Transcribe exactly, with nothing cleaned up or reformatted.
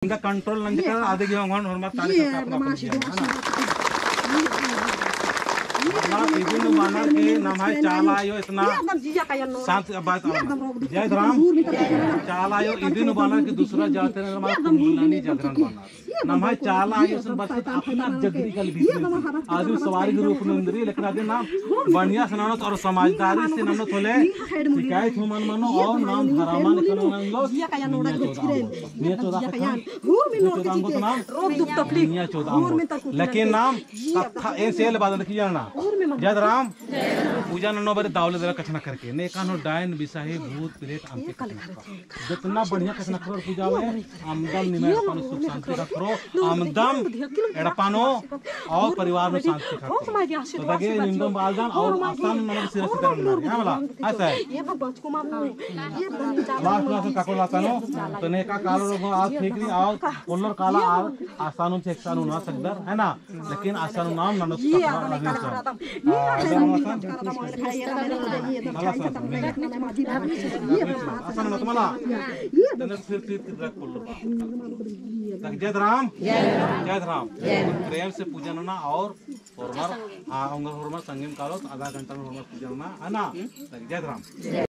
इनका control नंजकर आदि गे होंगन होरमर ताली ये का अपना नमाज परिचय, है ना? मतलब इदिन बानर की नम्है चाला आयो इतना शांत बात। जय धरम। चाला आयो इदिन बानर की दूसरा जाति ने हमारा कुंडलानी जागरण बानर। नम्है चाला आयो इसन बरसत अपना जगरी का लिखित आदि सवारी के रूप में अंदरी, लेकिन आदि नाम बढ़िया से ननोत और समझदारी से ननोत होले, शिकायत हूँ मल मनो और नाम धरामा लेखा ननोत। निया चोदा, निया चोदा कथन। हूर में नोर के चीज़ के रोग दुख तकलीफ। निया चोदा हूर में तक लेकिन नाम कत्था ए सेल बाद लिखिया ना। हूर में मत। जय धरम। पूजा ननो बरे दावले दरा कछनखर के। नेका नू डायन बिसाही भूत प्रेत अमके कछनखर। जितना बढ़िया कछनखर पूजा होए, अमदम निम्है एड़पा नू सुख शांति ख़क्खरो, अमदम एड़पा नू और परिवार नू शांति ख़क्खरो। तो दगे निंदम बालदन और आसान ननोत सिरा सिरा ननोत। हाँ मला, ऐसा है। Last, last में काको लाता नो, तो नेका कालो रोगो आज ठीक नहीं, आओ, उल्लर काला आ, आसानुम से एकसानुम ना सकदर, है ना? लेकिन आसानुम नाम ननोत ये सकदर, अपने नहीं काला सकदर। रदम। हाँ, ये अगर हम आसान, ये काला रदम, ये काला रदम। आसान ननोत मला। ये तने फिर, फिर, फिर रख उल्लर। जय धरम। जय धरम। प्रेम से पूजन ना और होरमर, आ, होरमर संगेम कालोत, आधा घंटा में होरमर पूजन ना, है ना? जय धरम।